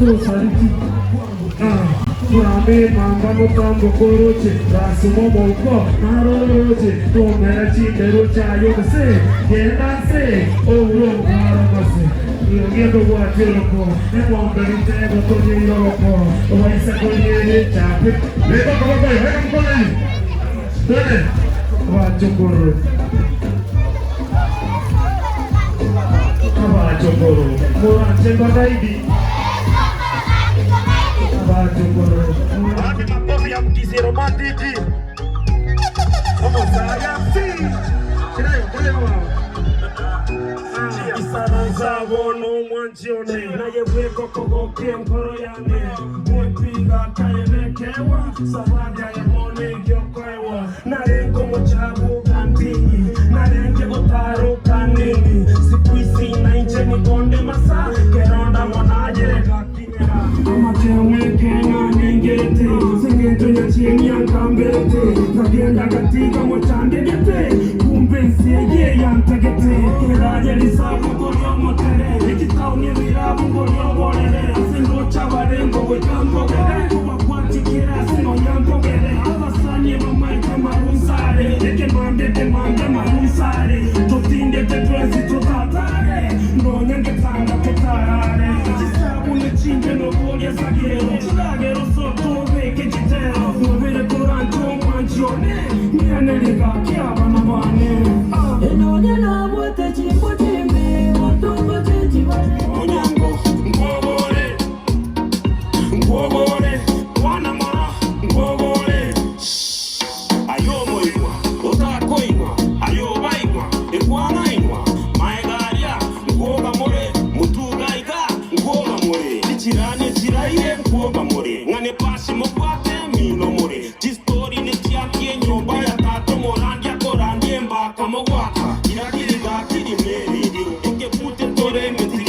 Tosariti Mwame mamba motambo koroche Rasimo mouko naro oroche Tomera chimbero chiaye gose Genda nse oure omwaro gose Ogende obwate oroko Eng'ombe ritego tonyeire oroko Obaise koriera echape Beka okoboko aye beka omokono aye Twende Abachokoro Abachokoro Moranche mbagaidi Abachokoro Wapi makofi ya Mkisii Romantic? Omosayansi. Kirayo, kirayo baba. Isaransa bono omwanchi one, naye bweka okogokia enkoro yane, bwepiga kaye nekeegwa, zawadi aye bono egiokoegwa. Narenge omochabu ogantinyi, narenge gotara okanini, siku isi nainche nigo nde masa, kero ndabona aye gakinyera. Amatewe ekena nengete, seng'encho nyachieni ankambete, nkagenda ngatiga mochandegete, kumbe ense eye yantagete. Keraye risabu nkoria omotere, echitaoni ebirabu nkoria oborere, ase ndoche abarengo goika mbogere, kobabwatia kera ase nonya mbogere. Abasani bamaete amarusa are, ekemambia ekemambia amarusa are, totindete twensi totatare, nonya ngetanda totarare. Chisabuni chimbe noboria sagero, chindagera osoke obeke chitero, mobere koranche omwanchi one, ng'iranere gaki abana bane. Nonya nabwate chimbwa chimbe, botuko chichibare. Onyango, nkwogore, nkwogore, kwana mono, nkwogore. Aye omoigwa, otakoigwa, aye obaigwa, ekwang'ainwa, maega aria, nkwoga more, motuga iga, nkwoga more, chichirani chiraire, nkwoga more, ng'a nepasi mobwate emino more, chistori nechiaki enyomba ya tata omorandia akorandia embaka mogwaka, riragiri gaki rime ririo, ekebute tore emetichio.